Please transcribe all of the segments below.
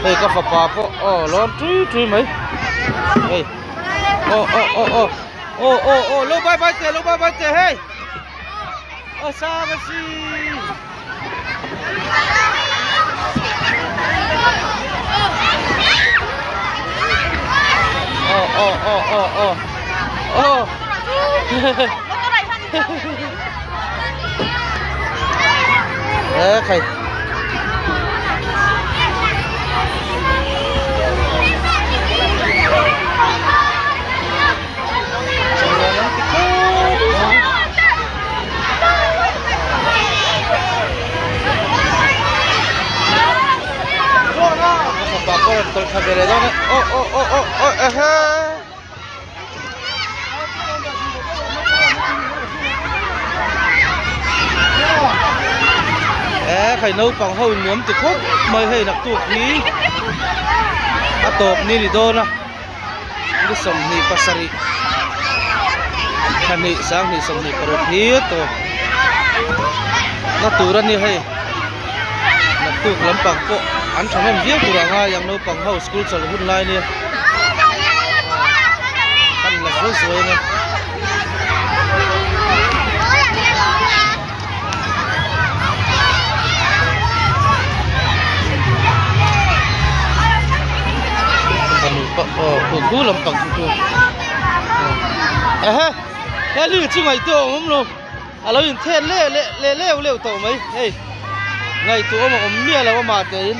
Hei ka fapa pawh aw lawn tui tui mai hei aw aw aw aw aw aw aw lo bye bye teh lo bye bye teh hei aw sang a si aw aw aw aw aw aw Ekhai. Fapa pawh rawn tawlh thla ve leh dawn e aw aw aw aw aw ehe. E khai naupang ho in nuam ti khawp mai hei naktuk hi a tawp ni ni dawn a ni 27 thla hnih 2026 hi a tawp na tur a ni hei naktuk lampang pawh an thahnem viau tur a ngai ang naupang ho school chawlh hun lai nia. Kan la zuai zuai ange. Fanu pawh aw khu khu lampang chu chu ehe he li chu ngaihtuah awm awm lo a lo inthen leh leh leh leuh leuh tawh mai hei ngaihtuah awm a awm miah lo amah tein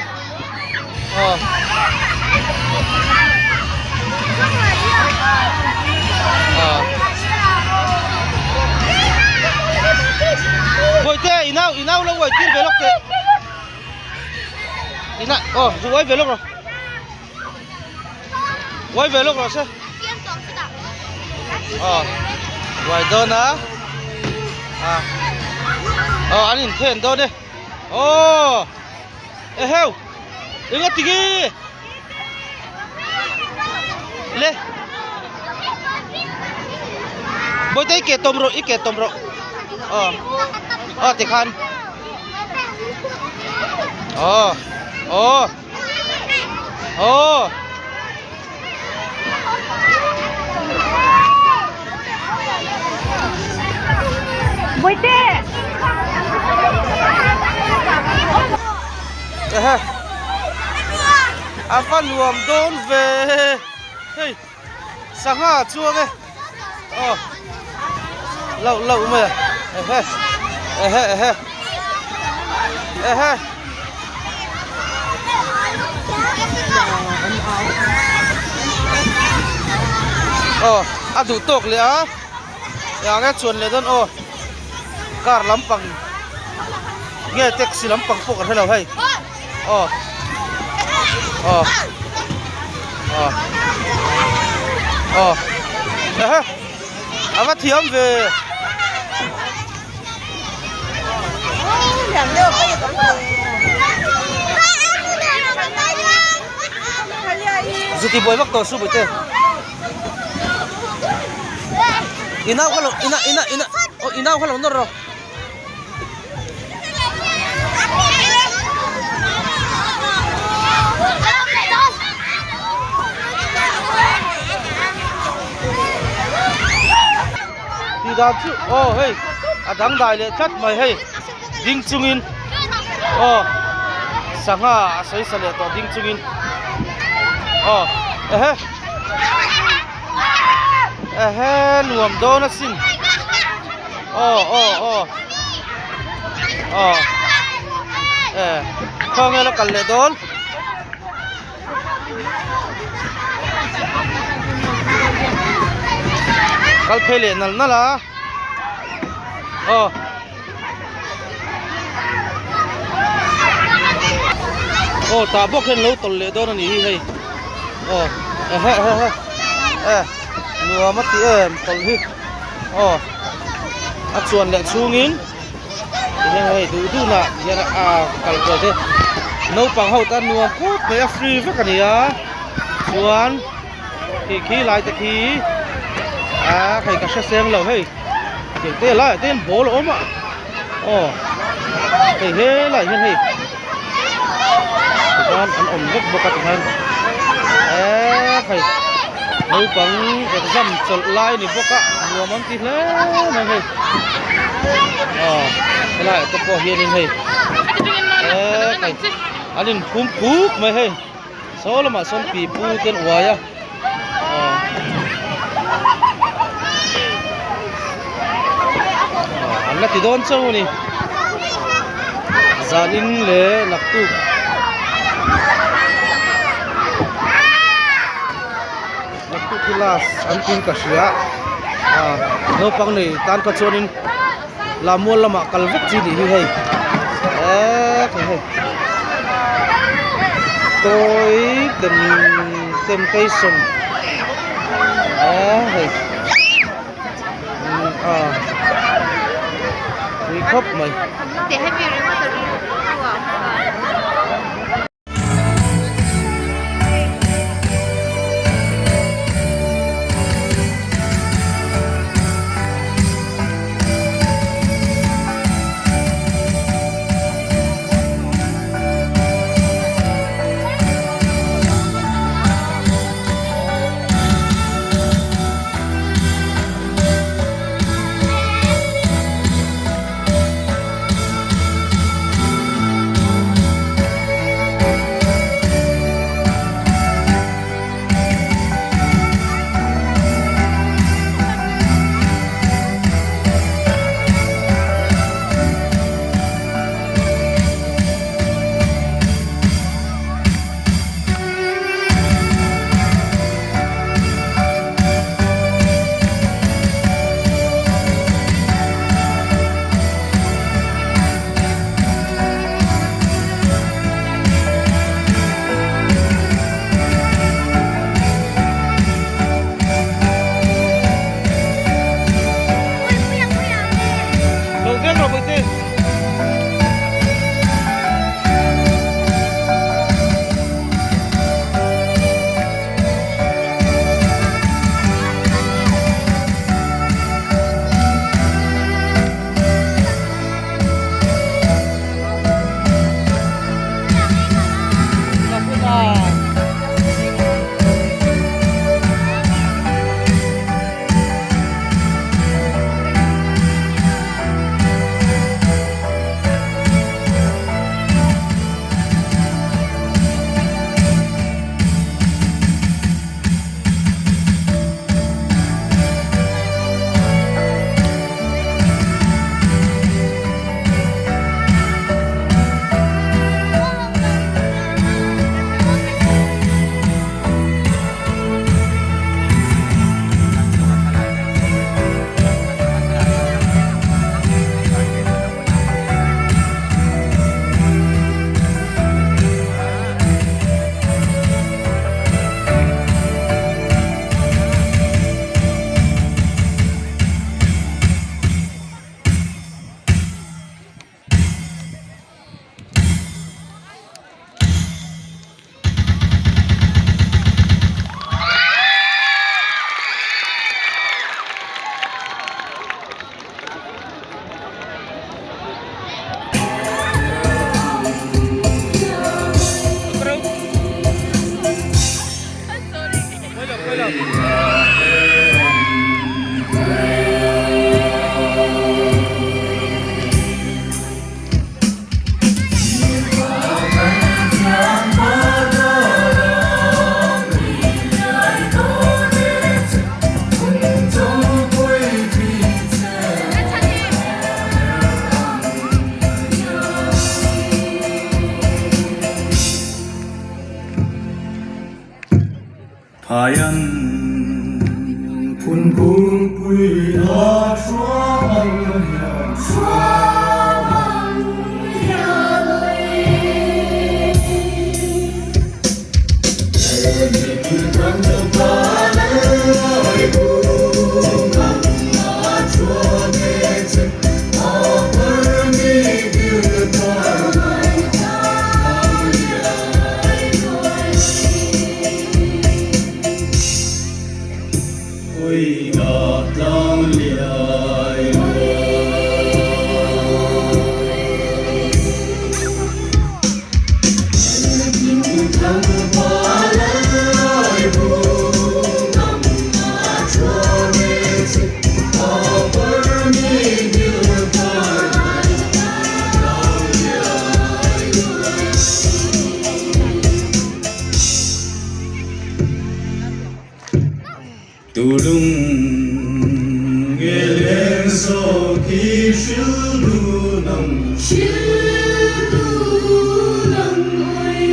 aw aw bawihte i nau i nau lo uai tir ve lawk teh i na aw zu uai ve lawk rawh uai ve lawk rawh se aw uai dawn a a aw an inthen dawn e aw. Eheu! Enga tigi! Le! Bawihte i ke tawm rawh, i ke tawm rawh. Aw. Aw tikhan. Aw. Aw. Aw. Bawihte! Ehe a va nuam dawn ve hei sangha a chuang e aw loh loh mai a ehe ehe ehe ehe. Aw a duh tawk leh a eng nge chuan leh dawn aw car lampang nge taxi lampang pawh ka hre lo hei aw aw aw aw ehe a va thiam ve. Zuti buai vak tawh su buite i nau kha lo ina ina ina aw i nau kha lo nawr rawh. Tih dan chu aw hei a dangdai leh tlat mai hei ding chungin aw sangha a sawi sa leh tawh ding chungin aw ehe ehe nuam dawn asin aw aw aw aw e khawnge la kal leh dawn. Kal phei leh nal nal a aw aw tah bawk hian lo tawlh leh dawn a nih hi hei aw ehe ehe ehe e nuam a ti em tawlh hi aw a chuan leh chhungin tihian hei duh duh nah tihian a kal kual te naupang ho tan nuam khawp mai a free vek a ni a chuan khi khi lai te khi ah hei ka hre seng lo hei tiang te laiah te hian ball a awm a aw hei helaiah hian hei. Tikhan an awm vek bawk a tikhan eee hei naupang exam chawlh lai ni bawk a nuam an ti hle mai hei aw helaiah te pawh hianin hei eee hei an inphum phuk mai hei saw lamah sawn pipu te an uai a aw an la ti dawn chauh a ni zanin leh naktuk naktuk hi last an tiin ka hria ah naupang nei tan kha chuanin Lamual lamah kal vek chi nih hi hei eee kha hei toy tem temptation eee hei ah tui khawp mai. Lo veng rawh Bawihte. Phaian phun kungpui a thuam hian hril dun ang. Hril dun ang oi.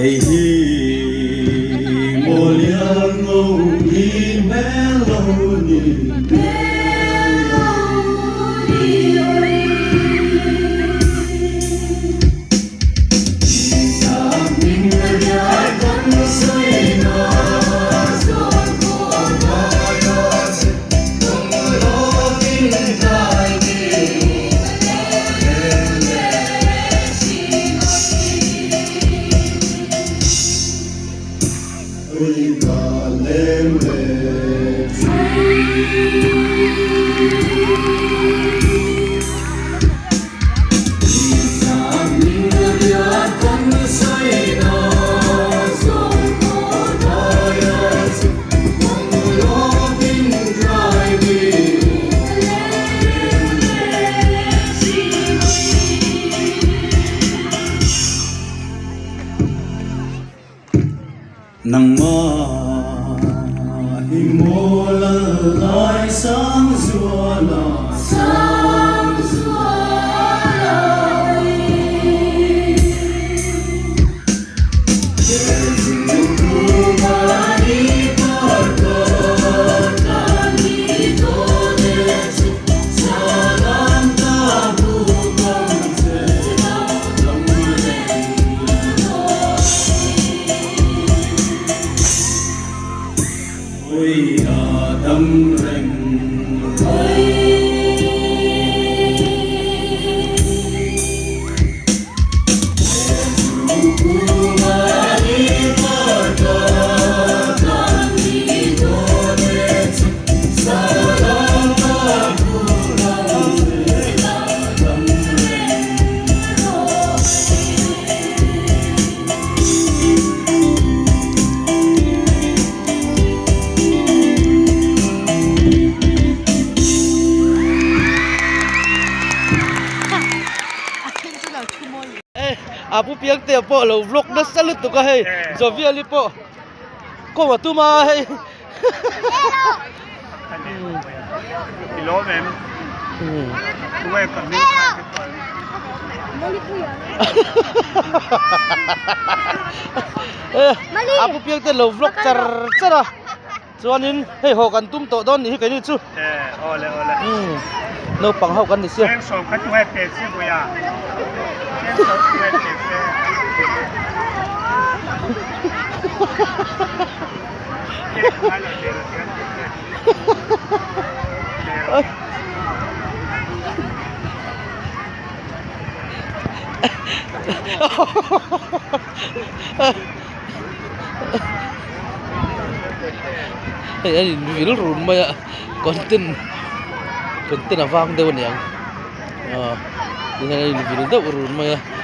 Hei hi Mawlian ngo hi hmel lo ni. Nangmah hi maw lal sang zuala. Sang zuala A pu piangte pawh lo vlog nasa lutuk a hei Joviali pawh kawng a tum a hei. A pu piangte lo vlog char char a chuanin hei haw kan tum tawh dawn nih hi keini chu naupang ho kan ni sia. Hei a in vil run mai a content content a vang deuh a niang aw tihian a in vil deuh run mai a.